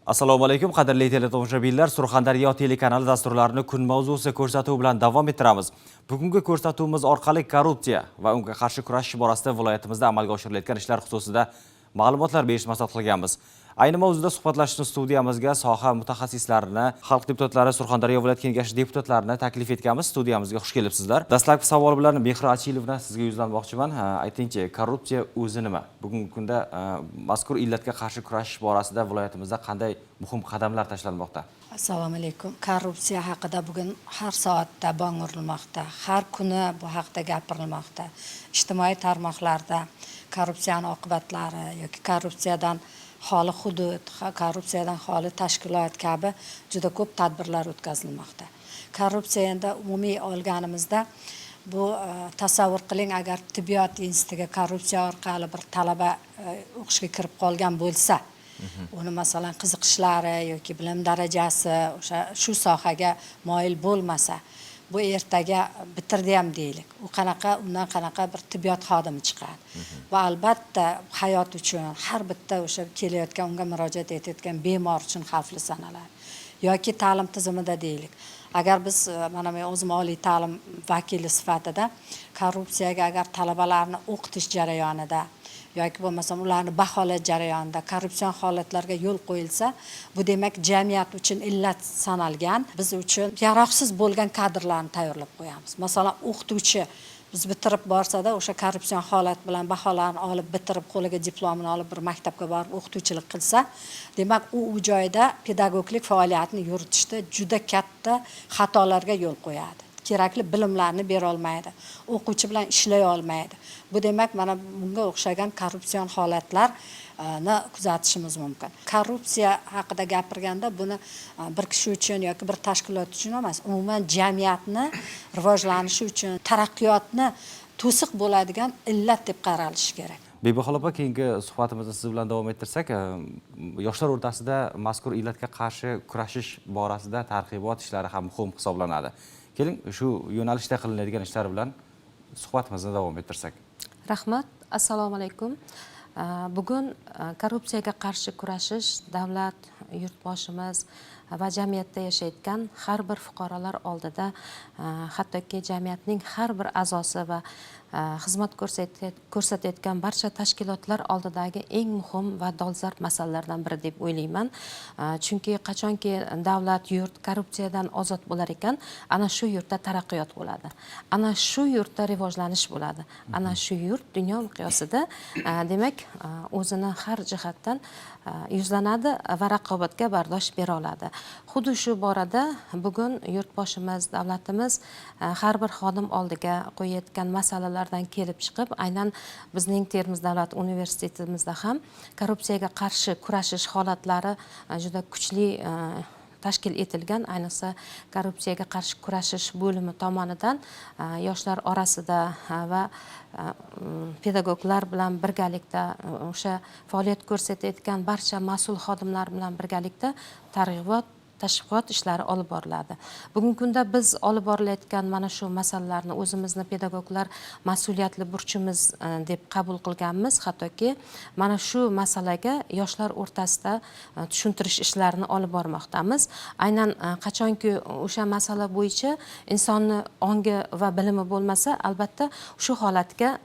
Assalomu alaykum, qadrli teletomoshabinlar. Surxondaryo telekanali dasturlarini "Kun mavzusi" ko'rsatuvi bilan davom ettiramiz. Bugungi ko'rsatuvimiz orqali korrupsiya va unga qarshi kurashish borasida viloyatimizda amalga oshirilayotgan ishlar xususida ma'lumotlar berishni maqsad qilganmiz. Ayni mavzuda suhbatlashishni studiyamizga soha mutaxassislarini, xalq deputatlari Surxondaryo viloyat kengashi deputatlarini taklif etganmiz. Studiyamizga xush kelibsizlar. Dastlabki savol bilan, Mehri Achilovna, sizga yuzlanmoqchiman. Ha, aytingchi, korrupsiya o'zi nima? Bugungi kunda mazkur illatga qarshi kurashish borasida viloyatimizda qanday muhim qadamlar tashlanmoqda? Assalomu alaykum. Korrupsiya haqida bugun har soatda bong urilmoqda, har kuni bu haqda gapirilmoqda. Ijtimoiy tarmoqlarda korrupsiyani oqibatlari yoki korrupsiyadan xoli hudud, korrupsiyadan xoli tashkilot kabi juda ko'p tadbirlar o'tkazilmoqda. Korrupsiya endi umumiy olganimizda bu tasavvur qiling, agar tibbiyot institutiga korrupsiya orqali bir talaba o'qishga kirib qolgan bo'lsa, uni, masalan, qiziqishlari yoki bilim darajasi o'sha shu sohaga moyil bo'lmasa, bu ertaga bitirdi ham deylik, u qanaqa, undan qanaqa bir tibbiyot xodimi chiqadi? Va albatta hayot uchun, har bitta o'sha kelayotgan, unga murojaat etayotgan bemor uchun xavfli sanaladi. Yoki ta'lim tizimida deylik, agar biz mana men o'zim oliy ta'lim vakili sifatida korrupsiyaga agar talabalarni o'qitish jarayonida yoki bo'lmasam ularni baholash jarayonida korrupsion holatlarga yo'l qo'yilsa, bu demak jamiyat uchun illat sanalgan, biz uchun yaroqsiz bo'lgan kadrlarni tayyorlab qo'yamiz. Masalan, o'qituvchi biz bitirib borsada, o'sha korrupsion holat bilan baholarni olib bitirib, qo'liga diplomini olib, bir maktabga borib o'qituvchilik qilsa, demak u joyda pedagoglik faoliyatini yuritishda juda katta xatolarga yo'l qo'yadi, kerakli bilimlarni berolmaydi, o'quvchi bilan ishlay olmaydi. Bu demak mana bunga o'xshagan korrupsion holatlarni kuzatishimiz mumkin. Korrupsiya haqida gapirganda buni bir kishi uchun yoki bir tashkilot uchun emas, umuman jamiyatni rivojlanishi uchun, taraqqiyotni to'siq bo'ladigan illat deb qaralishi kerak. Bibixol opa, keyingi suhbatimizni siz bilan davom ettirsak, yoshlar o'rtasida mazkur illatga qarshi kurashish borasida targ'ibot ishlari ham muhim hisoblanadi. Keling, shu yo'nalishda qilinadigan ishlar bilan suhbatimizni davom ettirsak. Rahmat, assalomu alaykum. Bugun korrupsiyaga qarshi kurashish davlat, yurtboshimiz va jamiyatda yashayotgan har bir fuqarolar oldida, hattoki jamiyatning har bir a'zosi va xizmat ko'rsatayotgan barcha tashkilotlar oldidagi eng muhim va dolzarb masalalardan biri deb o'ylayman. Chunki qachonki davlat, yurt korrupsiyadan ozod bo'lar ekan, ana shu yurtda taraqqiyot bo'ladi, ana shu yurtda rivojlanish bo'ladi, ana shu yurt dunyo miqyosida demak o'zini har jihatdan yuzlanadi va raqobatga bardosh bera oladi. Xuddi shu borada bugun yurtboshimiz, davlatimiz har bir xodim oldiga qo'yayotgan masalalardan kelib chiqib, aynan bizning Termiz davlat universitetimizda ham korrupsiyaga qarshi kurashish holatlari juda kuchli tashkil etilgan. Ayniqsa, korrupsiyaga qarshi kurashish bo'limi tomonidan yoshlar orasida va pedagoglar bilan birgalikda, o'sha faoliyat ko'rsatayotgan barcha mas'ul xodimlar bilan birgalikda targ'ibot, tashviqot ishlari olib boriladi. Bugungi kunda biz olib borilayotgan mana shu masalalarni o'zimizni pedagoglar mas'uliyatli burchimiz deb qabul qilganmiz. Hattoki mana shu masalaga yoshlar o'rtasida tushuntirish ishlarini olib bormoqdamiz. Aynan qachonki o'sha masala bo'yicha insonni ongi va bilimi bo'lmasa, albatta shu holatga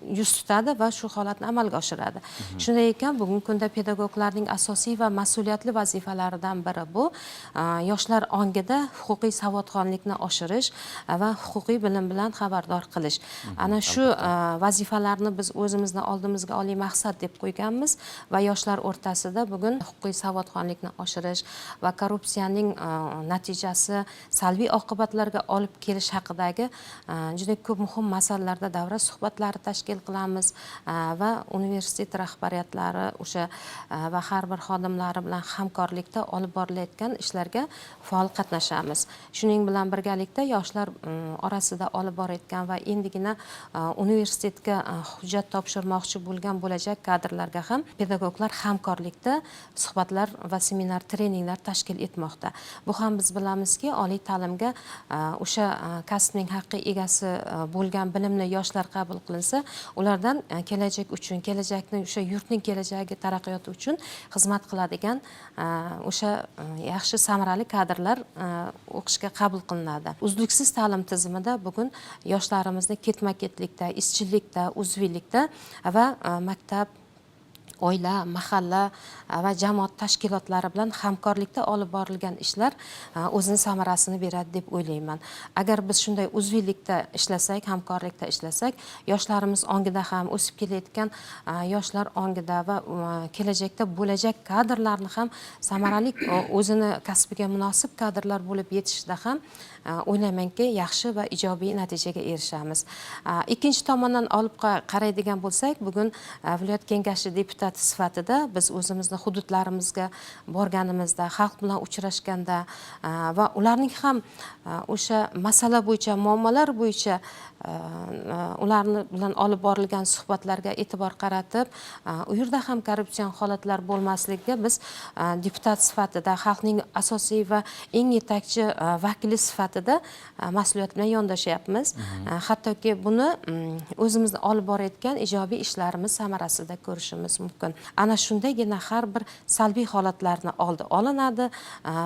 yuz tutadi va shu holatni amalga oshiradi. Shunday ekan, bugungi kunda pedagoglarning asosiy va mas'uliyatli vazifalaridan biri bu yoshlar ongida huquqiy savodxonlikni oshirish va huquqiy bilim bilan xabardor qilish. Ana shu vazifalarni biz o'zimizni oldimizga oliy maqsad deb qo'yganmiz va yoshlar o'rtasida bugun huquqiy savodxonlikni oshirish va korrupsiyaning natijasi salbiy oqibatlarga olib kelish haqidagi juda ko'p muhim masalalarda davra suhbatlari tashkil qilamiz va universitet rahbariyatlari o'sha va har bir xodimlari bilan hamkorlikda olib borilayotgan ishlarga faol qatnashamiz. Shuning bilan birgalikda yoshlar orasida olib borayotgan va endigina universitetga hujjat topshirmoqchi bo'lgan bo'lajak kadrlarga ham pedagoglar hamkorlikda suhbatlar va seminar treninglar tashkil etmoqda. Bu ham biz bilamizki, oliy ta'limga o'sha kasbning haqiqiy egasi bo'lgan bilimli yoshlar qabul qilinsa Ulardan kelajak uchun, kelajakni, o'sha yurtning kelajagi, taraqqiyoti uchun xizmat qiladigan o'sha yaxshi, samarali kadrlar o'qishga qabul qilinadi. Uzluksiz ta'lim tizimida bugun yoshlarimizni ketma ketlikda, izchillikda, uzviylikda va maktab, oila, mahalla va jamoat tashkilotlari bilan hamkorlikda olib borilgan ishlar o'zini samarasini beradi deb o'ylayman. Agar biz shunday uzviylikda ishlasak, hamkorlikda ishlasak, yoshlarimiz ongida ham, o'sib kelayotgan yoshlar ongida va kelajakda bo'lajak kadrlarni ham samarali, o'zini kasbiga munosib kadrlar bo'lib yetishishida ham, o'ylaymanki, yaxshi va ijobiy natijaga erishamiz. Ikkinchi tomondan olib qaraydigan bo'lsak, bugun viloyat kengashi deputati sifatida biz o'zimizni hududlarimizga borganimizda, xalq bilan uchrashganda va ularning ham o'sha masala bo'yicha, muammolar bo'yicha ularni bilan olib borilgan suhbatlarga e'tibor qaratib, u yerda ham korrupsion holatlar bo'lmasligiga biz deputat sifatida, xalqning asosiy va eng yetakchi vakili sifatida mas'uliyat bilan yondashyapmiz. Hattoki buni o'zimizni olib borayotgan ijobiy ishlarimiz samarasida ko'rishimiz mumkin. Ana shundagina har bir salbiy holatlarni oldi olinadi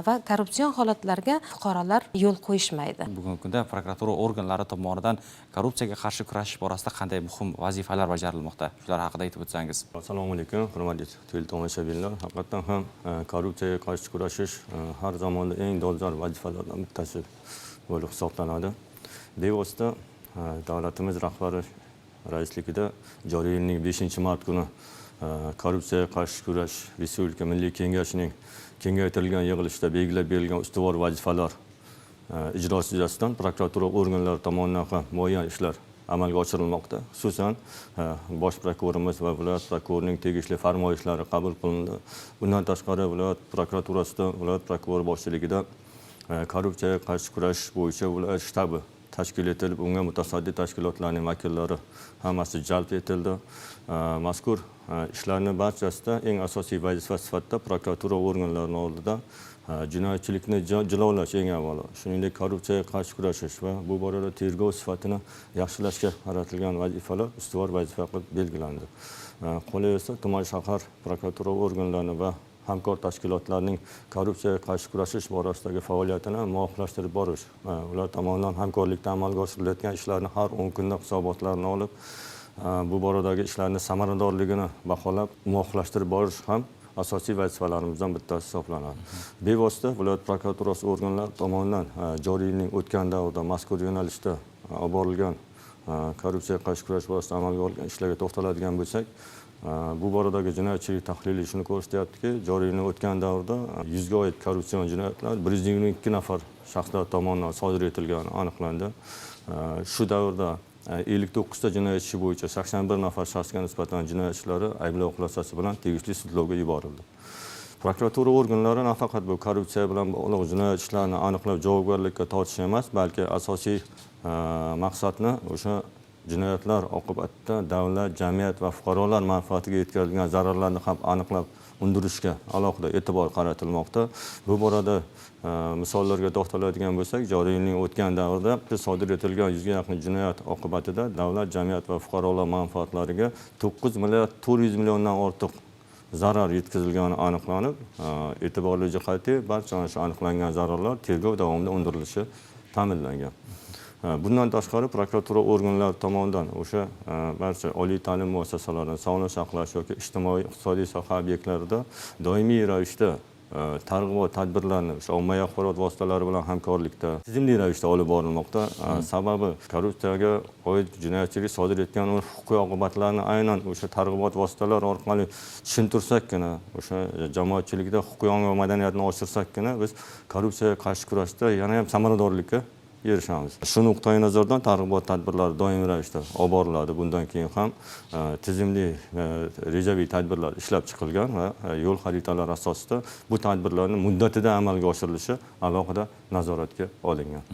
va korrupsion holatlarga fuqarolar yo'l qo'yishmaydi. Bugungi kunda prokuratura organlari tomonidan korrupsiyaga qarshi kurashish borasida qanday muhim vazifalar bajarilmoqda? Shular haqida aytib o'tsangiz. Assalomu alaykum, hurmatli teletomoshabinlar. Haqiqatdan ham korrupsiyaga qarshi kurashish har zamonda eng dolzarb vazifalardan bittasi bo'lib hisoblanadi. Bevosita davlatimiz rahbari raisligida joriy yilning 5 mart kuni korrupsiyaga qarshi kurash Respublika Milliy Kengashining kengaytirilgan yig'ilishida belgilab berilgan ustuvor vazifalar ijrosi yuzasidan prokuratura organlari tomonidan ham muayyan ishlar amalga oshirilmoqda. Xususan, bosh prokurorimiz va viloyat prokurorining tegishli farmoyishlari qabul qilindi. Bundan tashqari, viloyat prokuraturasida viloyat prokurori boshchiligida korrupsiyaga qarshi kurashish bo'yicha viloyat shtabi tashkil etilib, unga mutasaddi tashkilotlarning vakillari hammasi jalb etildi. Mazkur ishlarning barchasida eng asosiy vazifa sifatida prokuratura organlarining oldida jinoyatchilikni jilovlash eng avvalo, shuningdek, korrupsiyaga qarshi kurashish va bu borada tergov sifatini yaxshilashga qaratilgan vazifalar ustuvor vazifa qilib belgilandi. Qolaversa, tuman, shahar prokuratura organlarini va hamkor tashkilotlarning korrupsiyaga qarshi kurashish borasidagi faoliyatini muvofiqlashtirib borish, ular tomonidan hamkorlikda amalga oshirilayotgan ishlarni har 10 kunda hisobotlarini olib, bu boradagi ishlarni samaradorligini baholab, muvofiqlashtirib borish ham asosiy vazifalarimizdan bittasi hisoblanadi. Bevosita viloyat prokuraturasi organlari tomonidan joriy yilning o'tgan davrida mazkur yo'nalishda olib borilgan korrupsiyaga qarshi kurash borasida amalga oshirgan ishlarga to'xtaladigan bo'lsak, bu boradagi jinoyatchilik tahlili shuni ko'rsatyaptiki, joriy yilning o'tgan davrda 100 ga oid korrupsion jinoyatlar 122 nafar shaxslar tomonidan sodir etilgani aniqlandi. Shu davrda 59 ta jinoyat ishi bo'yicha 81 nafar shaxsga nisbatan jinoyat ishlari ayblov xulosasi bilan tegishli sudlovga yuborildi. Prokuratura organlari nafaqat bu korrupsiya bilan bog'liq jinoyat ishlarini aniqlab, javobgarlikka tortish emas, balki asosiy maqsadni o'sha jinoyatlar oqibatida davlat, jamiyat va fuqarolar manfaatiga yetkazilgan zararlarni ham aniqlab undirishga alohida e'tibor qaratilmoqda. Bu borada misollarga to'xtaladigan bo'lsak, joriy yilning o'tgan davrida sodir etilgan 100 ga yaqin jinoyat oqibatida davlat, jamiyat va fuqarolar manfaatlariga 9 milliard 400 milliondan ortiq zarar yetkazilgani aniqlanib, e'tiborli jihati, barcha ana shu aniqlangan zararlar tergov davomida undirilishi ta'minlangan. Bundan tashqari, prokuratura organlari tomonidan o'sha barcha oliy ta'lim muassasalarida, sog'liqni saqlash yoki ijtimoiy iqtisodiy soha obyektlarida doimiy ravishda targ'ibot tadbirlarini o'sha ommaviy axborot vositalari bilan hamkorlikda tizimli ravishda olib borilmoqda. Sababi korrupsiyaga oid jinoyatchilik sodir etgan uni huquqiy oqibatlarni aynan o'sha targ'ibot vositalari orqali tushuntirsakkina, o'sha jamoatchilikda huquqiy ong va madaniyatni oshirsakkina, biz korrupsiyaga qarshi kurashda yana ham samaradorlikka erishamiz. Shu nuqtai nazardan targ'ibot tadbirlari doimiy ravishda olib boriladi. Bundan keyin ham tizimli rejaviy tadbirlar ishlab chiqilgan va yo'l xaritalari asosida bu tadbirlarni muddatida amalga oshirilishi alohida nazoratga olingan.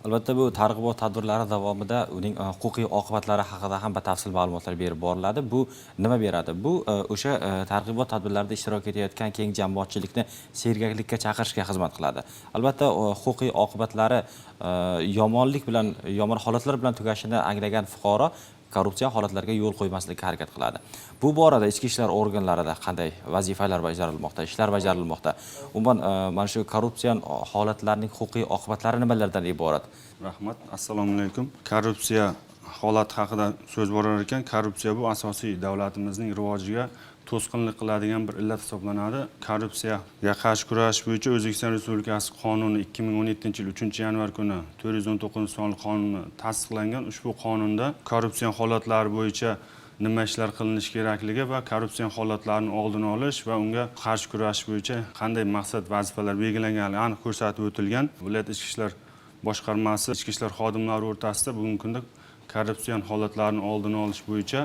Albatta, bu targ'ibot tadbirlari davomida uning huquqiy oqibatlari haqida ham batafsil ma'lumotlar berib boriladi. Bu nima beradi? Bu o'sha targ'ibot tadbirlarida ishtirok etayotgan keng jamoatchilikni sergaklikka chaqirishga xizmat qiladi. Albatta, huquqiy oqibatlari yomonlik bilan, yomon holatlar bilan tugashini anglagan fuqaro Korrupsiya holatlarga yo'l qo'ymaslikka harakat qiladi. Bu borada ichki ishlar organlarida qanday vazifalar bajarilmoqda, ishlar bajarilmoqda? Umuman, mana shu korrupsiya holatlarning huquqiy oqibatlari nimalardan iborat? Rahmat, assalomu alaykum. Korrupsiya holati haqida so'z borar ekan, korrupsiya bu asosiy davlatimizning rivojiga to'sqinlik qiladigan bir illat hisoblanadi. Korrupsiyaga qarshi kurashish bo'yicha O'zbekiston Respublikasi qonuni 2017 yil 3 yanvar kuni 419 sonli qonuni tasdiqlangan. Ushbu qonunda korrupsion holatlari bo'yicha nima ishlar qilinishi kerakligi va korrupsion holatlarni oldini olish va unga qarshi kurashish bo'yicha qanday maqsad, vazifalar belgilanganligi aniq ko'rsatib o'tilgan. Viloyat ichki ishlar boshqarmasi ichki ishlar xodimlari o'rtasida bugungi kunda korrupsion holatlarni oldini olish bo'yicha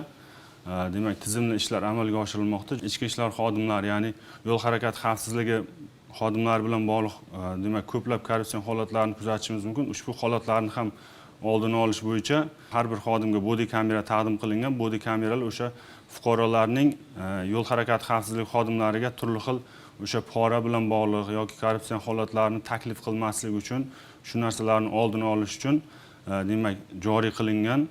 demak, tizimli ishlar amalga oshirilmoqda. Ichki ishlar xodimlari, ya'ni yo'l harakati xavfsizligi xodimlari bilan bog'liq demak, ko'plab korrupsion holatlarni kuzatishimiz mumkin. Ushbu holatlarni ham oldini olish bo'yicha har bir xodimga bodi kamera taqdim qilingan. Bodi kameralar o'sha fuqarolarning yo'l harakati xavfsizligi xodimlariga turli xil o'sha pora bilan bog'liq yoki korrupsion holatlarni taklif qilmaslik uchun, shu narsalarni oldini olish uchun demak, joriy qilingan.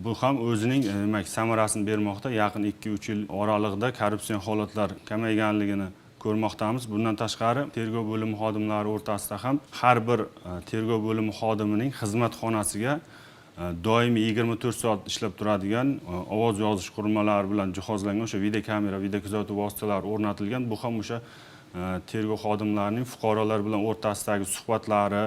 Bu ham o'zining demak, samarasini bermoqda. Yaqin 2-3 yil oralig'ida korrupsion holatlar kamayganligini ko'rmoqdamiz. Bundan tashqari, tergov bo'limi xodimlari o'rtasida ham har bir tergov bo'limi xodimining xizmat xonasiga doimiy 24 soat ishlab turadigan ovoz yozish qurilmalari bilan jihozlangan o'sha videokamera, videokuzatuv vositalari o'rnatilgan. Bu ham o'sha tergov xodimlarining fuqarolar bilan o'rtasidagi suhbatlari,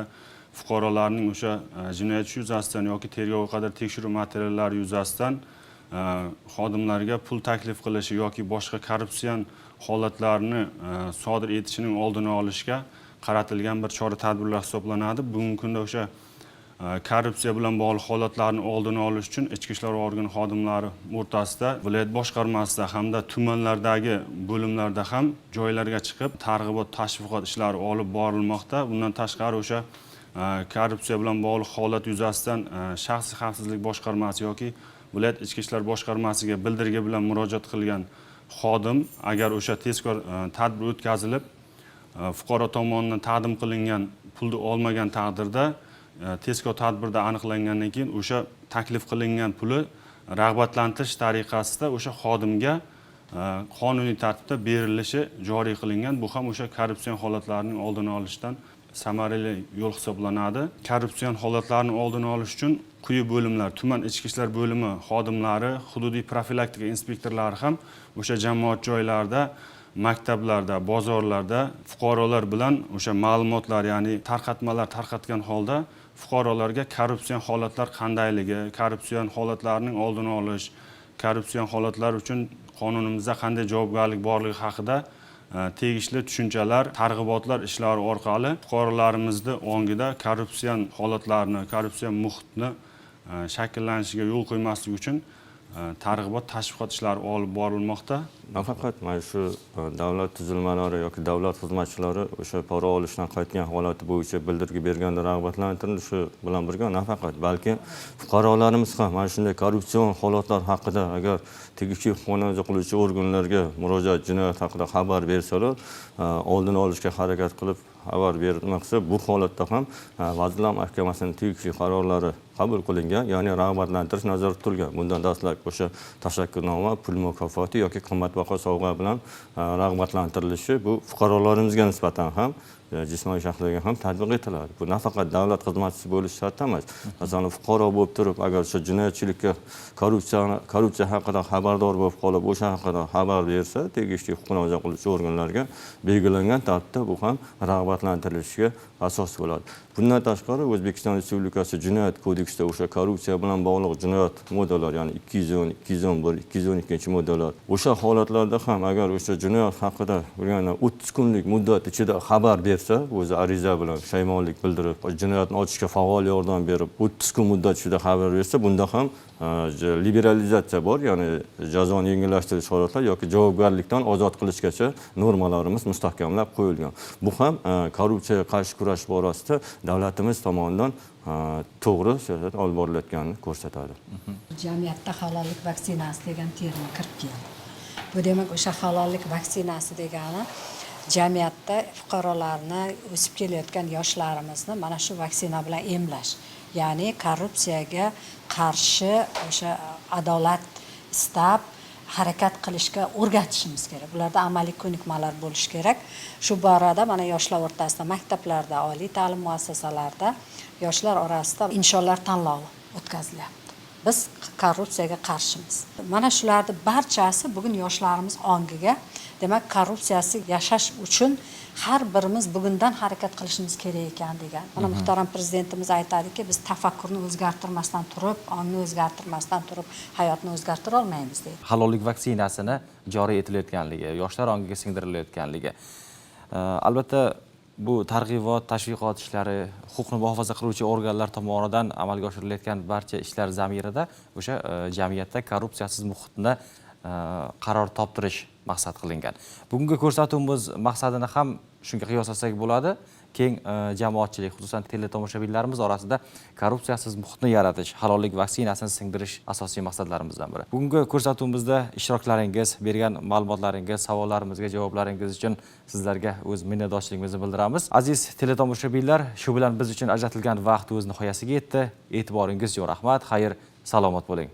fuqarolarning o'sha jinoyat ishi yuzasidan yoki tergovga qadar tekshiruv materiallari yuzasidan xodimlarga pul taklif qilishi yoki boshqa korrupsion holatlarni sodir etishining oldini olishga qaratilgan bir chora tadbirlar hisoblanadi. Bugungi kunda o'sha korrupsiya bilan bog'liq holatlarni oldini olish uchun ichki ishlar organi xodimlari o'rtasida viloyat boshqarmasida hamda tumanlardagi bo'limlarda ham joylarga chiqib targ'ibot, tashviqot ishlari olib borilmoqda. Bundan tashqari, o'sha korrupsiya bilan bog'liq holat yuzasidan shaxsiy xavfsizlik boshqarmasi yoki viloyat ichki ishlar boshqarmasiga bildirgi bilan murojaat qilgan xodim agar o'sha tezkor tadbir o'tkazilib, fuqaro tomonidan taqdim qilingan pulni olmagan taqdirda, tezkor tadbirda aniqlangandan keyin o'sha taklif qilingan puli rag'batlantirish tariqasida o'sha xodimga qonuniy tartibda berilishi joriy qilingan. Bu ham o'sha korrupsion holatlarning oldini olishdan samarali yo'l hisoblanadi. Korrupsion holatlarni oldini olish uchun quyi bo'limlar, tuman ichki ishlar bo'limi xodimlari, hududiy profilaktika inspektorlari ham o'sha jamoat joylarida, maktablarda, bozorlarda fuqarolar bilan o'sha ma'lumotlar, ya'ni tarqatmalar tarqatgan holda fuqarolarga korrupsion holatlar qandayligi, korrupsion holatlarning oldini olish, korrupsion holatlar uchun qonunimizda qanday javobgarlik borligi haqida tegishli tushunchalar, targ'ibotlar ishlari orqali fuqarolarimizni ongida korrupsion holatlarni, korrupsion muhitni shakllanishiga yo'l qo'ymaslik uchun targ'ibot, tashviqot ishlari olib borilmoqda. Nafaqat mana shu davlat tuzilmalari yoki davlat xizmatchilari o'sha pora olishdan qaytgan holati bo'yicha bildirgi berganda rag'batlantirilishi bilan birga, nafaqat, balki fuqarolarimiz ham mana shunday korrupsion holatlar haqida agar tegishli huquqni qiluvchi organlarga murojaat, jinoyat haqida xabar bersalar, oldini olishga harakat qilib xabar nima qilsa, bu holatda ham Vazirlar Mahkamasining tegishli qarorlari qabul qilingan, ya'ni rag'batlantirish nazarda tutilgan. Bundan dastlab o'sha tashakkurnoma, pul mukofoti yoki qimmatbaho sovg'a bilan rag'batlantirilishi bu fuqarolarimizga nisbatan ham, jismoniy shaxslarga ham tatbiq etiladi. Bu nafaqat davlat xizmatchisi bo'lishi shart emas. Masalan, fuqaro bo'lib turib, agar o'sha jinoyatchilikka, korrupsiya haqida xabardor bo'lib qolib, o'sha haqida xabar bersa tegishli huquqni ijro qiluvchi organlarga, belgilangan tartibda bu ham rag'batlantirilishiga asos bo'ladi. Bundan tashqari, O'zbekiston Respublikasi Jinoyat kodeksida o'sha korrupsiya bilan bog'liq jinoyat moddalari, ya'ni 210, 211, 212-moddalar, o'sha holatlarda ham agar o'sha jinoyat haqida, ya'ni 30 kunlik muddat ichida xabar bersa, o'zi ariza bilan pushaymonlik bildirib, jinoyatni ochishga faol yordam berib, 30 kun muddat ichida xabar bersa, bunda ham liberalizatsiya bor, ya'ni jazoni yengillashtirish holatlari yoki javobgarlikdan ozod qilishgacha normalarimiz mustahkamlab qo'yilgan. Bu ham korrupsiyaga qarshi kurash borasida davlatimiz tomonidan to'g'ri siyosat olib borilayotganini ko'rsatadi. Jamiyatda halollik vaksinasi degan termin kirib keldi. Bu demak, o'sha halollik vaksinasi degani jamiyatda fuqarolarni, o'sib kelayotgan yoshlarimizni mana shu vaksina bilan emlash. Ya'ni korrupsiyaga qarshi o'sha adolat istab harakat qilishga o'rgatishimiz kerak. Bularda amaliy ko'nikmalar bo'lishi kerak. Shu borada mana yoshlar o'rtasida maktablarda, oliy ta'lim muassasalarida yoshlar orasida insholar tanlovi o'tkazilyapti. Biz korrupsiyaga qarshimiz. Mana shularni barchasi bugun yoshlarimiz ongiga, demak, korrupsiyasiz yashash uchun har birimiz bugundan harakat qilishimiz kerak ekan degan. Mana muhtaram prezidentimiz aytadiki, biz tafakkurni o'zgartirmasdan turib, ongni o'zgartirmasdan turib hayotni o'zgartira olmaymiz deydi. Halollik vaksinasini joriy etilayotganligi, yoshlar ongiga singdirilayotganligi. Albatta bu targ'ibot, tashviqot ishlari, huquqni muhofaza qiluvchi organlar tomonidan amalga oshirilayotgan barcha ishlar zamirida o'sha jamiyatda korrupsiyasiz muhitni qaror toptirish maqsad qilingan. Bugungi ko'rsatuvimiz maqsadini ham shunga qiyoslasak bo'ladi. Keng jamoatchilik, xususan teletomoshabinlarimiz orasida korrupsiyasiz muhitni yaratish, halollik vaksinasini singdirish asosiy maqsadlarimizdan biri. Bugungi ko'rsatuvimizda ishtiroklaringiz, bergan ma'lumotlaringiz, savollarimizga javoblaringiz uchun sizlarga o'z minnatdorchiligimizni bildiramiz. Aziz teletomoshabinlar, shu bilan biz uchun ajratilgan vaqt o'z nihoyasiga yetdi. E'tiboringiz uchun rahmat. Xayr, salomat bo'ling.